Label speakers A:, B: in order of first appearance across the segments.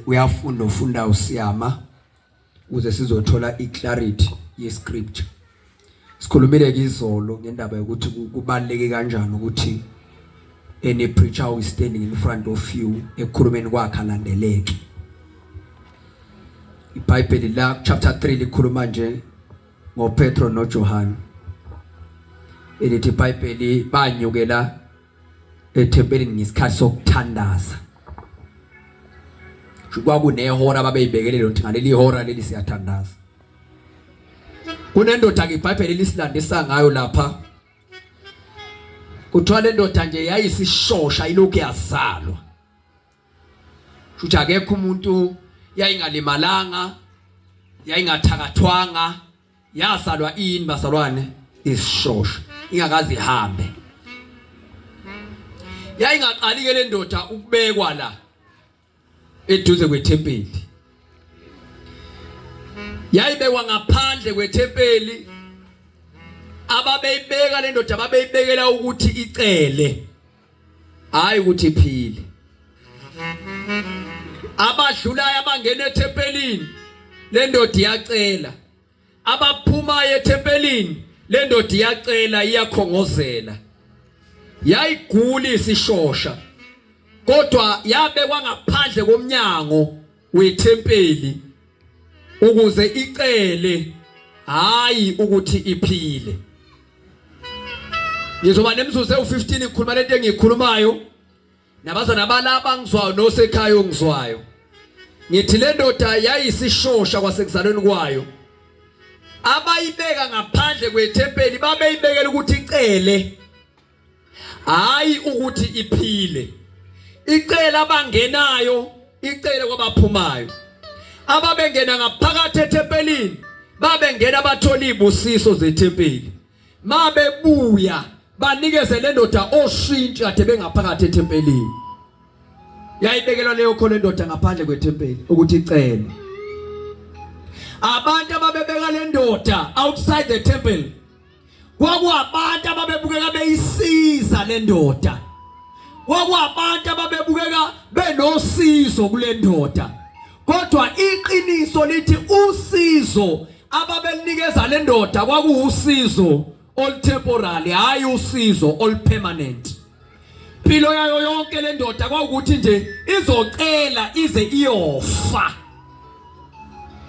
A: Uyafunda ufunda usiyama ukuze sizothola iclarity ye scripture. Sikhulumile kizolo ngendaba yokuthi kubaluleke kanjani ukuthi any preacher who is standing in front of you ekukhulumeni kwakhe alandeleke. IBhayibheli la chapter 3 likhuluma nje ngoPetro noJohane. Elithi iBhayibheli banyukela ethempelini ngesikhathi sokuthandaza. Kwakunehora ababeyibekele ukuthi ngaleli hora leli siyathandaza. Kunendoda ke iBhayibheli lisilandisa ngayo lapha. Kuthiwa le ndoda nje yayisishosha ilokhu yazalwa. Futhi akekho umuntu yayingalimalanga, yayingathakathwanga, yazalwa ini bazalwane isishosha ingakaze ihambe. Yayingaqali ke le ndoda ukubekwa la eduze kwethempeli. Yayibekwa ngaphandle kwethempeli. Ababeyibeka le ndoda babeyibekela ukuthi icele. Hayi ukuthi iphile. Abadlulayo abangena ethempelini le ndoda iyacela. Abaphumayo ethempelini le ndoda iyacela iyakhongozela. Yayigula isishosha kodwa yabekwa ngaphandle komnyango wethempeli ukuze icele hayi ukuthi iphile. Ngizoba nemizuzu ewu-15 ngikhuluma lento engiyikhulumayo nabazana abalaba ngizwayo nosekhaya ongizwayo. Ngithi le ndoda yayisishosha kwasekuzalweni kwayo. Abayibeka ngaphandle kwethempeli babeyibekela ukuthi icele hayi ukuthi iphile. Icele abangenayo, icele kwabaphumayo. Ababengena ngaphakathi ethempelini babengena bathola izibusiso zethempeli. Mabebuya banikeze le ndoda oshintshi kade bengaphakathi ethempelini. Yayibekelwa leyo khona indoda ngaphandle kwethempeli ukuthi icele. Abantu ababebeka le ndoda outside the temple kwakuwabantu ababebukeka beyisiza le ndoda. Kwakuwabantu ababebukeka benosizo kule ndoda. Kodwa iqiniso lithi usizo ababelinikeza le ndoda kwakuwusizo olutemporary, hayi usizo olupermanent. Impilo yayo yonke le ndoda kwawukuthi nje izocela ize iyofa.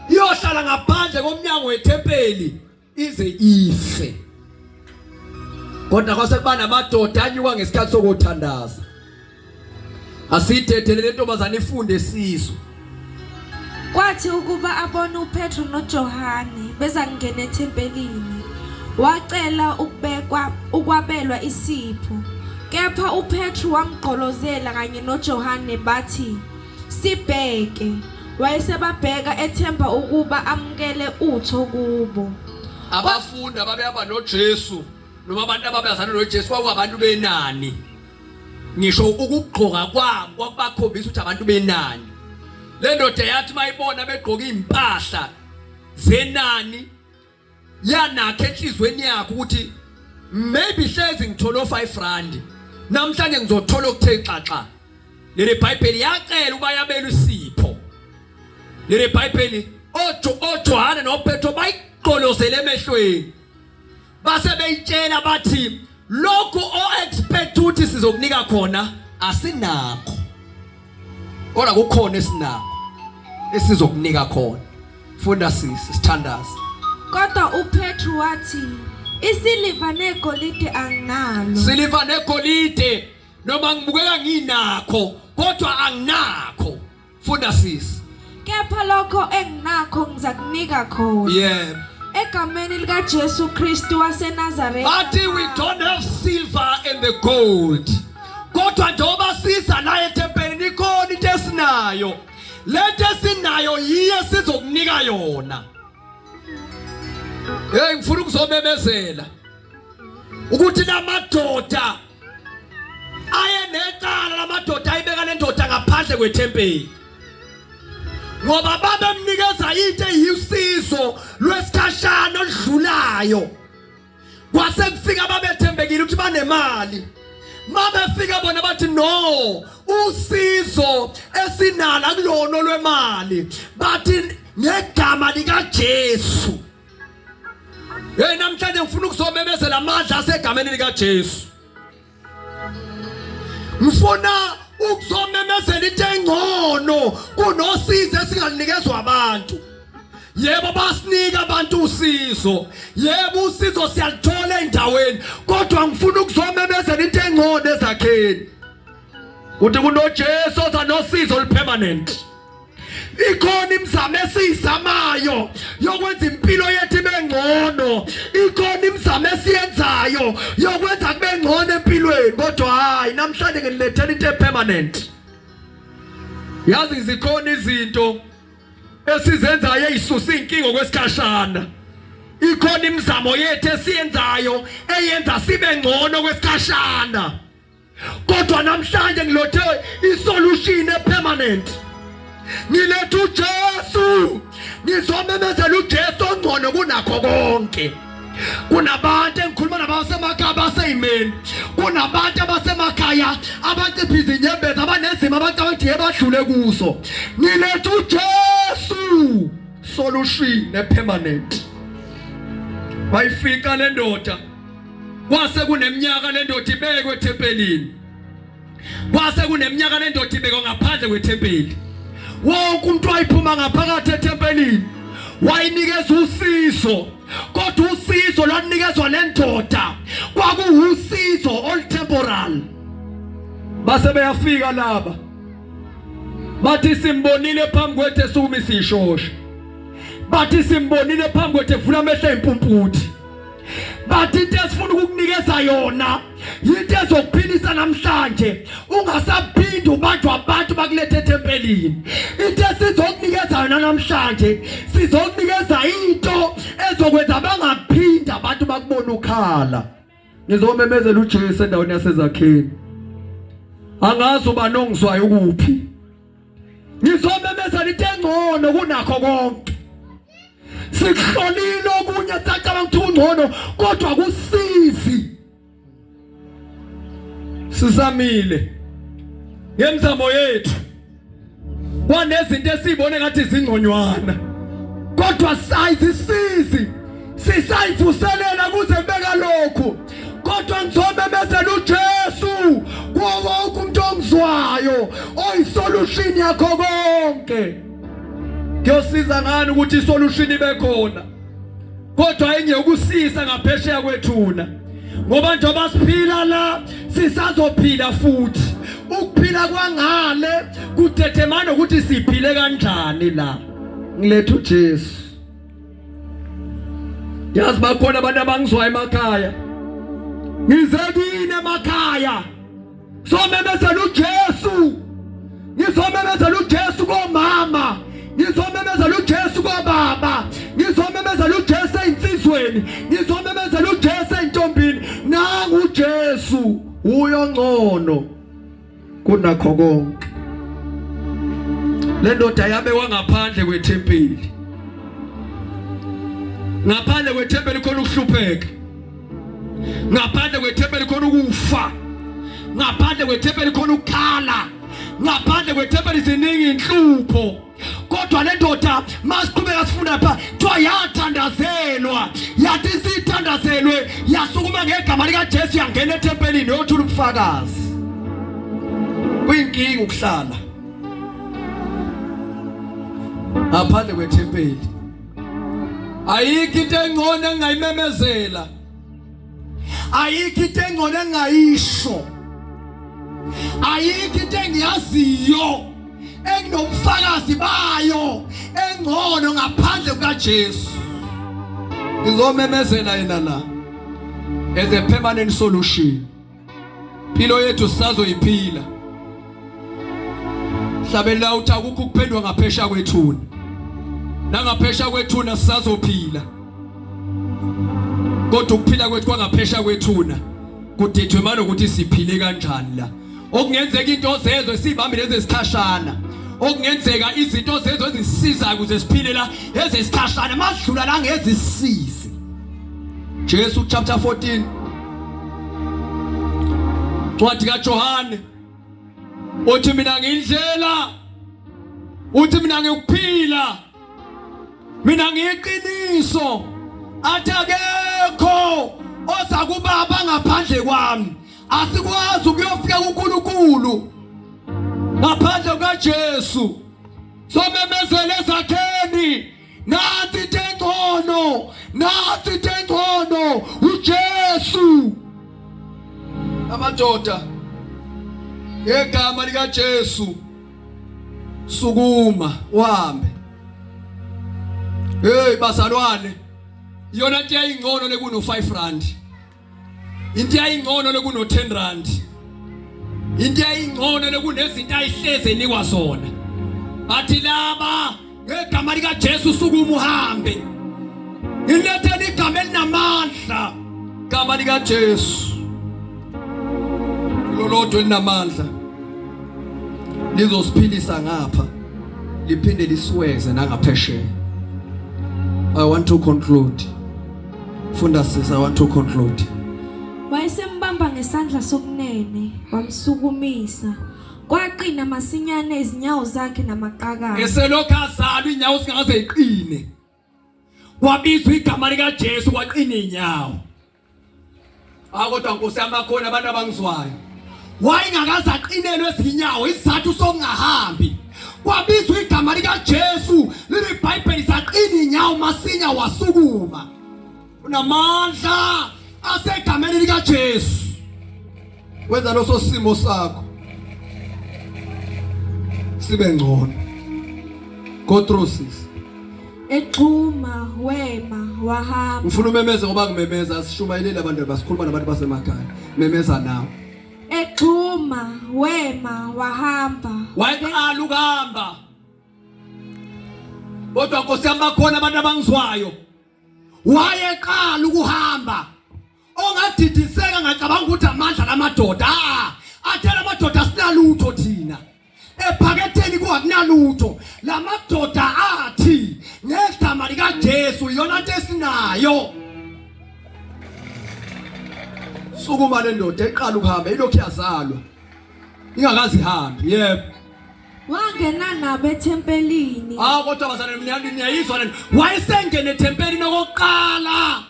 A: Iyohlala ngaphandle komnyango wethempeli ize ife. Kodwa kwase kuba namadoda anyuka ngesikhathi sokuthandaza. Asiyidedele le ntombazane ifunde sizwe.
B: Kwathi ukuba abone uPetru noJohane beza kungena ethempelini, wacela ukubekwa ukwabelwa isipho. Kepha uPetru wamgqolozela kanye noJohane bathi, Sibheke. Wayesebabheka ethemba ukuba amukele utho kubo.
A: Abafundi ababehamba noJesu noma abantu ababezana noJesu kwakungabantu benani. Ngisho ukugqoka kwabo kwakubakhombisa ukuthi abantu benani. Le ndoda yathi mayibona begqoka impahla zenani yanakho enhlizweni yakho ukuthi maybe hlezi ngithola o5 rand namhlanje ngizothola okuthe xaxa. Leli Bhayibheli yacela uba yabelwe isipho. Leli Bhayibheli oJohane noPetro bayigqolozele emehlweni. Base beyitshela bathi lokhu o-expect ukuthi sizokunika khona asinakho. Kodwa kukhona esinakho esizokunika khona. Funda sisi sithandaze.
B: Kodwa uPetru wathi, isiliva negolide anginalo.
A: Siliva negolide noma ngibukeka nginakho kodwa anginakho. Funda sisi.
B: Kepha lokho enginakho ngizakunika khona.
A: Yebo.
B: Egameni likaJesu Kristu waseNazaretha.
A: Bathi we don't have silver and the gold. Kodwa njengoba siza la ethempelini ikhona into esinayo. Lento esinayo yiyo sizokunika yona. Hey ngifuna ukuzomemezela ukuthi lamadoda ayenecala lamadoda ayibeka lendoda ngaphandle kwethempeli ngoba babemnikeza into eyusizo lwesikhashana oludlulayo. Kwase kufika babethembekile ukuthi banemali. Mabefika bona bathi no, Usizo esinala kulona lwemali, bathi ngegama likaJesu. Hey, namhlanje ngifuna ukuzomemezela amandla asegameni likaJesu. Ngifuna ukuzomemezela into engcono kunosizo esingalinikezwa abantu. Yebo, basinika abantu usizo, yebo usizo siyalithola endaweni, kodwa ngifuna ukuzomemezela into engcono ezakheni. Kuthi kunoJesu oza nosizo olupermanent. Ikhona imizamo esiyizamayo yokwenza impilo yethu ibe ngcono, ikhona imizamo esiyenzayo yokwenza kube ngcono empilweni, kodwa hayi, namhlanje ngilethela into epermanent. Yazi zikhona izinto esizenzayo eyisusa inkinga kwesikhashana. Ikhona imizamo yethu esiyenzayo eyenza sibe ngcono kwesikhashana, kodwa namhlanje ngilothe isolution epermanent. Ngiletha uJesu, ngizomemezela uJesu ongcono kunakho konke. Kunabantu engikhuluma nabo abasemakhaya abaseyimeni, kunabantu abasemakhaya abacipha izinyembezi, abanezimo abacabanga ukuthi yebadlule kuzo. Ngiletha uJesu, solution epermanent. Bayifica le ndoda, kwase kuneminyaka le ndoda ibekwe ethempelini, kwase kuneminyaka le ndoda ibekwe ngaphandle kwethempeli. Wonke umuntu wayiphuma ngaphakathi ethempelini wayinikeza usizo, kodwa usizo lwanikezwa le ndoda kwakuwusizo olutemporal. Base beyafika laba bathi simbonile phambi kwethu esukuma isishosha, bathi simbonile phambi kwethu evula amehlo eyimpumputhe, bathi into esifuna ukukunikeza yona yinto ezokuphilisa namhlanje, ungasaphindi ubanjwa abantu bakulethe ethempelini. Into esizokunikeza yona namhlanje, sizokunikeza into ezokwenza bangaphindi abantu bakubona ukhala. Ngizomemezela uJesu endaweni yasezakheni. Angazi uba nongizwayo ukuphi. Ngizomemezela into engcono kunakho konke. Sikuhlolile okunye sacabanga ukuthi kungcono, kodwa kusizi. Sizamile ngemizamo yethu, kwanezinto esibone ngathi zingconywana, kodwa sayizisizi, sisayivuselela kuze kubeka lokhu. Kodwa ngizomemezela uJesu kuwo wonke umuntu ongizwayo, oyisolution yakho konke. Kuyosiza ngani ukuthi isolution ibe khona kodwa enye ukusisa ngaphesheya kwethuna? Ngoba njengoba siphila la, sisazophila futhi. Ukuphila kwangale kudedemana ukuthi siphile kanjani la. Ngiletha uJesu. Yazi bakhona abantu abangizwayo emakhaya, ngize kini emakhaya somemezela uJesu. Ngizomemezela uJesu komama, ngizomemezela uJesu kobaba, ngizomemezela uJesu einsizweni, ngizomemezela uJesu eintombini. Nangu uJesu, uyongcono kunakho konke. Le ndoda yabekwa ngaphandle kwethempeli. Ngaphandle kwethempeli khona ukuhlupheka, ngaphandle kwethempeli khona ukufa, ngaphandle kwethempeli khona ukukhala, ngaphandle kwethempeli ziningi inhlupho. Kodwa le ndoda, masiqhubeka sifunda lapha, kuthiwa yathandazelwa, yathi isithandazelwe yasukuma ngegama likaJesu yangena ethempelini yothula ubufakazi. Kuyinkinga ukuhlala ngaphandle kwethempeli. Ayikho into engcono engingayimemezela, ayikho into engcono engingayisho, ayikho into engiyaziyo enginobufakazi bayo engcono ngaphandle kukaJesu. Ngizomemezela yena la as a permanent solution. Impilo yethu sisazoyiphila. Hlabelela uthi akukho ukuphendwa ngaphesha kwethuna, nangaphesha kwethuna sisazophila, kodwa ukuphila kwethu kwangaphesha kwethuna kudethwe manje ukuthi siphile kanjani la. Okungenzeka into zezwe sibambile ezesikhashana, okungenzeka izinto zezwe ezisizayo ukuze siphile la ezesikhashana, madlula la ngezisizi. Jesu chapter 14, ncwadi kaJohane. Uthi mina ngindlela, uthi mina ngikuphila, mina ngiyiqiniso, athi akekho oza kubaba ngaphandle kwami. Asikwazi ukuyofika kuNkulunkulu ngaphandle kukaJesu. Somemezele ezakheni, nathi into engcono, nathi into engcono uJesu. Amadoda, ngegama likaJesu sukuma uhambe. Hey bazalwane, iyona nto yayingcono lekuno 5 rand, into yayingcono lekuno 10 rand, into yayingcono lekunezinto ayihleze enikwa zona. Bathi laba ngegama likaJesu sukuma uhambe. Ngiletheni igama elinamandla, igama likaJesu lolodwa elinamandla, lizosiphilisa ngapha liphinde lisiweze nangaphesheya. I want to conclude. Funda sis, I want to conclude.
B: Wayesembamba ngesandla sokunene wamsukumisa, kwaqina masinyane izinyawo zakhe namaqakala.
A: Eselokhu azalwa inyawo singaze iqine, kwabizwa igama likaJesu kwaqina inyawo. Ah, kodwa Nkosi yami bakhona abantu abangizwayo. Wayengakaze aqinelwe izinyawo, isizathu sokungahambi. Kwabizwa igama likaJesu, leli iBhayibheli saqina inyawo masinya wasukuma. Unamandla asegameni likaJesu. Wenza loso simo sakho sibe ngcono. Go through sis.
B: Exhuma wema wahamba.
A: Ngifuna umemeze ngoba ngimemeza, asishumayeleli abantu basikhuluma nabantu basemakhaya. Memeza nawe.
B: Exhuma wema wahamba.
A: Wayeqala ukuhamba. Kodwa Nkosi yami bakhona abantu abangizwayo. Wayeqala ukuhamba. Ongadidiseka ngacabanga ukuthi amandla lamadoda. Ah, athela amadoda sinalutho thina. Ephaketheni kungakunalutho. Lamadoda athi ngegama likaJesu iyona nto esinayo. Sukuma le ndoda eqala ukuhamba ilokhu yazalwa ingakazi ihambe. Yebo.
B: Wangena nabo ethempelini.
A: Ah, kodwa bazalwane mina niyayizwa le. Wayesengene ethempelini okokuqala.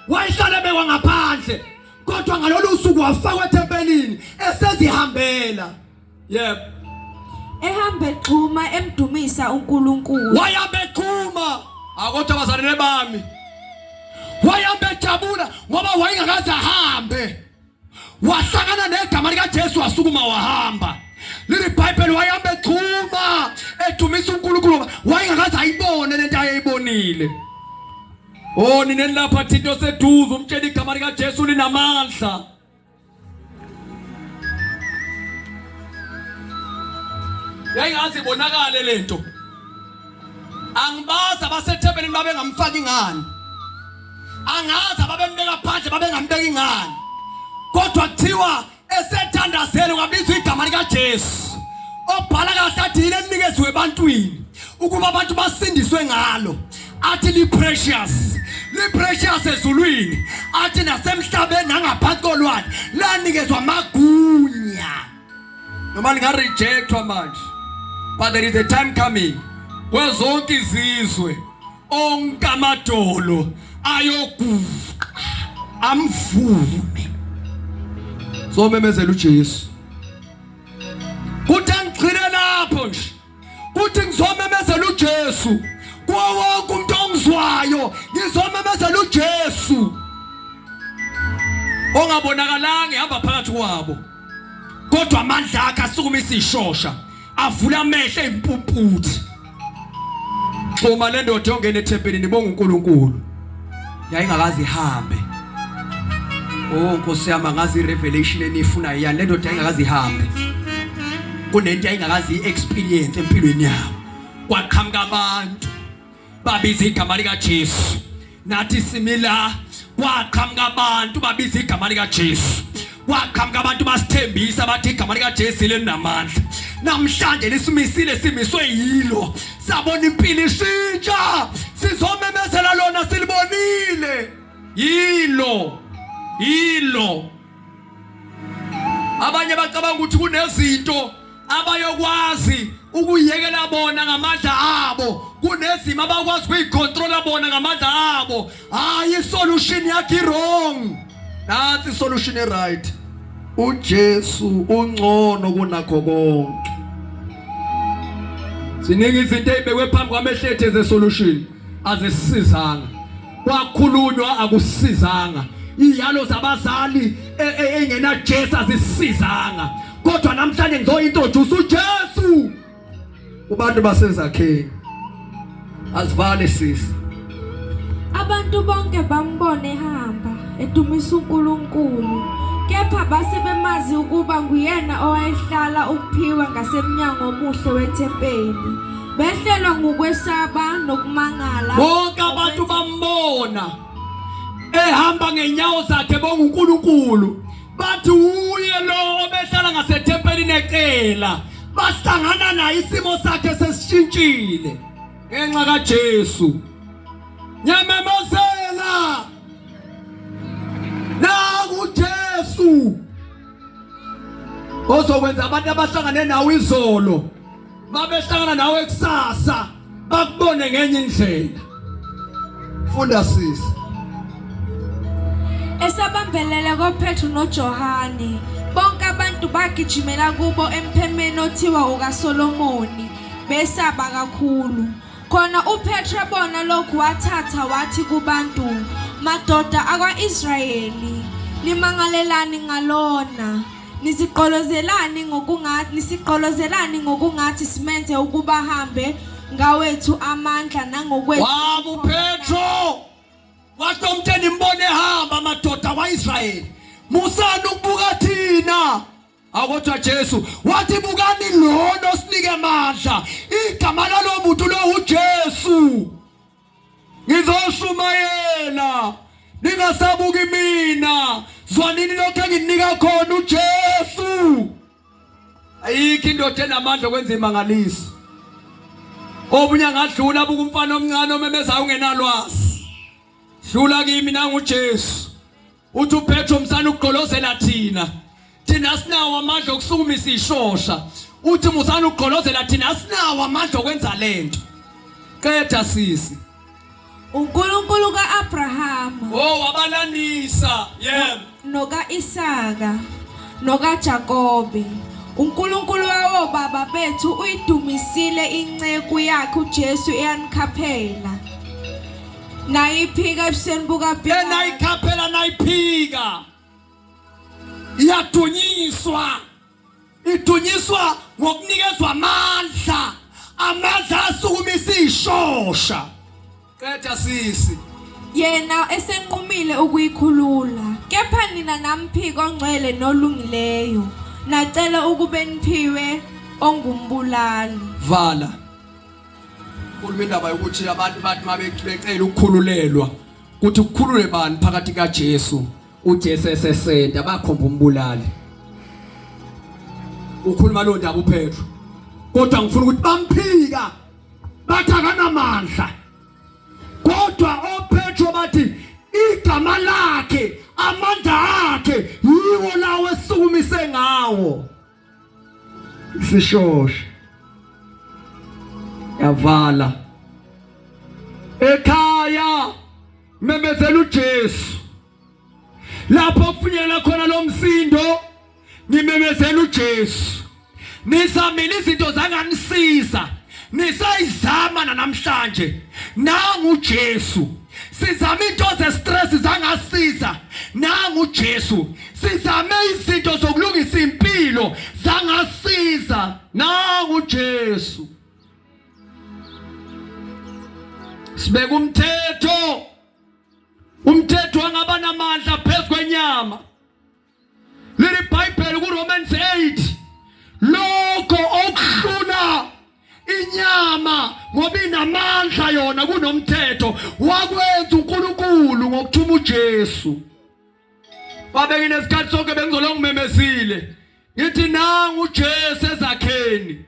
A: Wayehlale bekwa ngaphandle. Kodwa ngalolu suku wafakwa ethempelini esezihambela. Yebo.
B: Ehamba exhuma emdumisa uNkulunkulu.
A: Wayehamba exhuma. Akodwa bazalwane bami. Wayehamba ejabula ngoba wayengakaze ahambe. Wahlangana negama likaJesu wasukuma wahamba. Leli Bible wayehamba exhuma edumisa uNkulunkulu, wayengakaze ayibone lento ayeyibonile. Oh, nina lapha thinto seduze umtshela igama likaJesu linamandla. Yayingaze ibonakale lento. Angibazi abasethempelini babengamfaki ngani. Angazi ababembeka phandle babengambeki ngani. Kodwa kuthiwa esethandazele kwabizwa igama likaJesu. Obhala kahle athi yile linikeziwe ebantwini ukuba abantu basindiswe ngalo. Athi li precious, li precious ezulwini, athi nasemhlabeni nangaphansi kolwandle lanikezwa amagunya. Noma linga rejectwa manje, but there is a time coming where zonke izizwe, onke amadolo ayoguqa amvume. Somemezela uJesu. Kuthi angigcine lapho nje, kuthi ngizomemezela uJesu kuwo wonke umuntu ongizwayo, ngizomemezela uJesu ongabonakalanga ehamba phakathi kwabo, kodwa amandla akhe asukumisa ishosha, avula amehlo ezimpumputhe. Xhuma le ndoda yongena ethempelini ibonga uNkulunkulu. Yayingakaze ihambe. Oh Nkosi yami, angazi irevelation eniyifunayo yani. Le ndoda yayingakaze ihambe. Kunento yayingakaze i-experience empilweni yawo. Kwaqhamuka abantu babiza igama likaJesu. Nathi simila, kwaqhamuka abantu babiza igama likaJesu. Kwaqhamuka abantu basithembisa bathi igama likaJesu linamandla. Namhlanje lisimisile, simiswe yilo. Sabona impilo ishintsha. Sizomemezela lona silibonile. Yilo. Yilo. Abanye bacabanga ukuthi kunezinto Abayokwazi ukuyekela bona ngamandla abo. Kunezimo abakwazi kuyicontrola bona ngamandla abo. Hayi isolution yakhe wrong. Nansi isolution eright. uJesu ungcono kunakho konke. Ziningi izinto ezibekwe phambi kwamehlo ethu ze solution azisizanga. Kwakhulunywa akusizanga. Iyalo zabazali engena Jesu azisizanga. Kodwa namhlanje ngizointroduce uJesu kubantu basezakheni. Azivale sisi.
B: Abantu bonke bambona ehamba edumisa uNkulunkulu, kepha base bemazi ukuba nguyena owayehlala ukuphiwa ngasemnyango omuhle wethempeli. Behlelwa ngukwesaba nokumangala.
A: Bonke abantu bambona ehamba ngenyawo zakhe bonga uNkulunkulu. Bathi uye lo obehlala ngasethempelini ecela. Bahlangana naye isimo sakhe sesishintshile ngenxa kaJesu. Nyamemezela naku Jesu ozokwenza abantu abahlangane nawe izolo mabehlangana nawe kusasa bakubone ngenye indlela. Funda sisi.
B: Esabambelele koPetru noJohane, bonke abantu bagijimela kubo emphemeni othiwa ukaSolomoni, besaba kakhulu. Khona uPetru ebona lokhu wathatha wathi kubantu, Madoda akwa-Israyeli, nimangalelani ngalona? Nisiqolozelani ngokungathi nisiqolozelani ngokungathi simenze ukuba hambe ngawethu amandla nangokwethu.
A: Wabu Petro wathi umtheni imbone ehamba madoda kwaIsrayeli. Musani ukubuka thina. Akodwa Jesu wathi bukani lona osinike amandla. Igama lalo muntu lo uJesu. Ngizoshumayela ningasabuki mina zwanini lokho enginika khona uJesu. Ayikho indoda enamandla okwenza imangaliso. Omunye angadlula abuka umfana omncane omemezayo ungenalwazi. Dlula kimi nangu uJesu. Uthi uPetro msana ukugqolozela thina. Thina sinawo amandla okusukumisa ishosha. Uthi musana ukugqolozela thina sinawo amandla okwenza lento. Qeda sisi.
B: uNkulunkulu kaAbrahama.
A: Oh wabalandisa. Yebo.
B: NokaIsaka nokaJakobe. uNkulunkulu wawobaba bethu uyidumisile inceku yakhe uJesu eyanikhaphela. Nayiphika ebusweni bukaPilatu.
A: Enayikhaphela nayiphika. Iyadunyiswa. Idunyiswa ngokunikezwa amandla. Amandla asukumisa ishosha. Qeda sisi.
B: Yena esenqumile ukuyikhulula. Kepha nina namphika ongcwele nolungileyo. Nacela ukube niphiwe ongumbulali.
A: Vala. Khuluma indaba yokuthi abantu bathi mabecela ukukhululelwa kuthi kukhulule bani phakathi kaJesu uJesu esesenda bakhomba umbulali ukhuluma lo ndaba uPetro kodwa ngifuna ukuthi bamphika bathi akanamandla kodwa oPetro bathi igama lakhe amandla akhe yiwo lawo esukumise ngawo Isishosha yavala ekhaya memezela uJesu lapho kufinyelela khona lo msindo ngimemezela uJesu nizamile izinto zanganisiza nisayizama namhlanje nangu uJesu sizama into ze stress zangasiza nangu uJesu sizame izinto zokulungisa impilo zangasiza nangu uJesu sibeka umthetho umthetho angaba namandla phezu kwenyama leli Bible ku Romans 8 lokho okuhlula inyama ngoba inamandla yona kunomthetho wakwenza uNkulunkulu ngokuthuma uJesu Babe nginesikhathi sonke bengizolo ngimemezile ngithi nangu uJesu ezakheni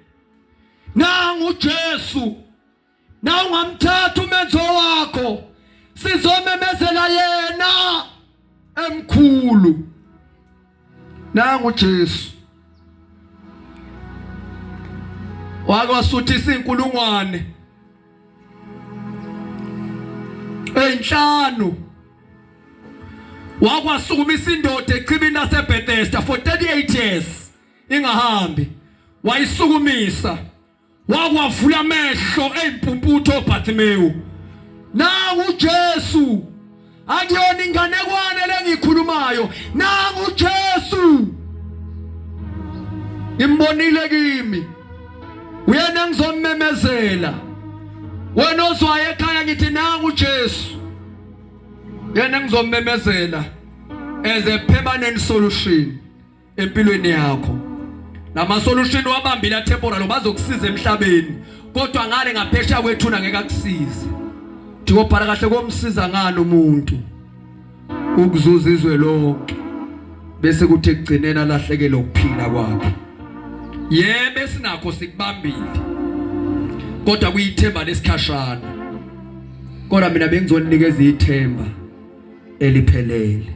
A: nangu uJesu na ungamthatha umenzo wakho sizomemezela yena emkhulu nangu Jesu. Wake wasuthisa inkulungwane eyinhlanu, wakwasukumisa indoda echibini laseBethesda for 38 years ingahambi, wayisukumisa, wakwavula amehlo eyimpumputho oBartimewu. Nangu uJesu, akuyona inganekwane lengikhulumayo, nangu uJesu, ngimbonile kimi, uyena engizommemezela. Wena ozwayo ekhaya, ngithi nangu uJesu, yena engizommemezela as a permanent solution empilweni yakho. Lama solution wabambile temporal bazokusiza emhlabeni, kodwa ngale ngaphesheya kwethuna ngeke akusize. Ndikobhala kahle, komsiza ngani umuntu ukuzuza izwe lonke bese kuthi ekugcineni alahlekele ukuphila kwakhe? Yebo, esinakho sikubambile, kodwa kuyithemba lesikhashana, kodwa mina bengizonikeza ithemba eliphelele.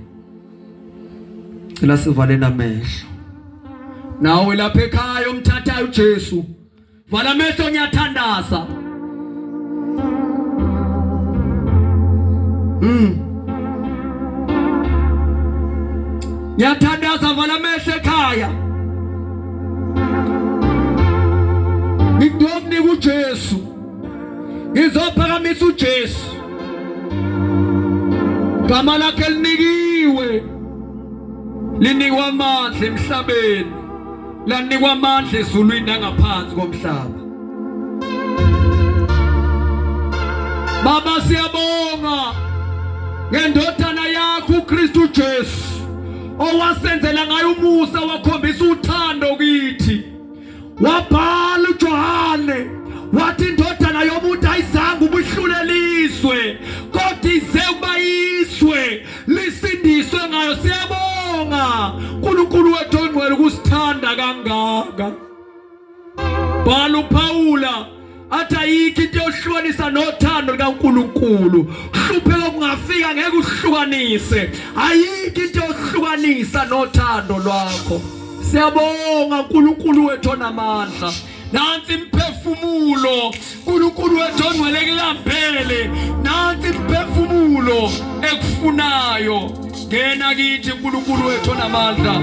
A: Cela sivale namehlo. Nawe lapha ekhaya umthathayo uJesu, vala amehlo, ngiyathandaza. Ngiyathandaza, vala amehlo ekhaya. Ngikunika uJesu. Ngizophakamisa uJesu. Gama lakhe linikiwe. Linikwa amandla emhlabeni. Lanikwa amandla ezulwini nangaphansi komhlaba. Baba, siyabonga ngendodana yakho uKristu Jesu, owasenzela ngayo umusa, wakhombisa uthando kithi. Wabhala uJohane wathi indodana yomuntu ayizange ubuhluleliswe, kodwa ize ukuba izwe lisindiswe ngayo. Siyabonga uNkulunkulu wethu ongcwele ukusithanda kangaka. Bhala uPaula athi ayikho into yohlukanisa nothando likaNkulunkulu. Hlupheka kungafika, ngeke uhlukanise, ayikho into yohlukanisa nothando lwakho. Siyabonga uNkulunkulu wethu onamandla. Nansi imphefumulo, uNkulunkulu wethu ongcwele, kulambele. Nansi imphefumulo ekufunayo. Ngena kithi, uNkulunkulu wethu onamandla,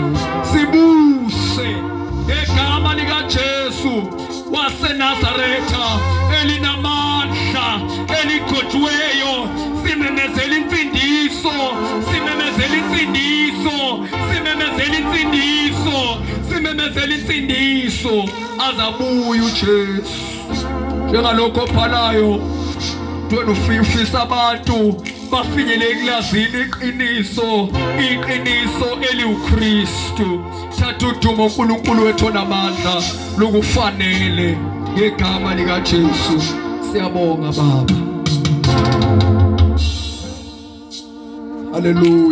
A: sibuse ngegama likaJesu waseNazaretha elinamandla, eligcotshiweyo. Simemezela insindiso, simemezela insindiso, simemezela insindiso, simemezela insindiso, azabuya uJesu. Njengalokho obhalayo wena, ufisa abantu bafinyele ekulazini iqiniso, iqiniso eliwuKristu. Thatha udumo, uNkulunkulu wethu onamandla, lokufanele, ngegama likaJesu. Siyabonga, Baba. Haleluya.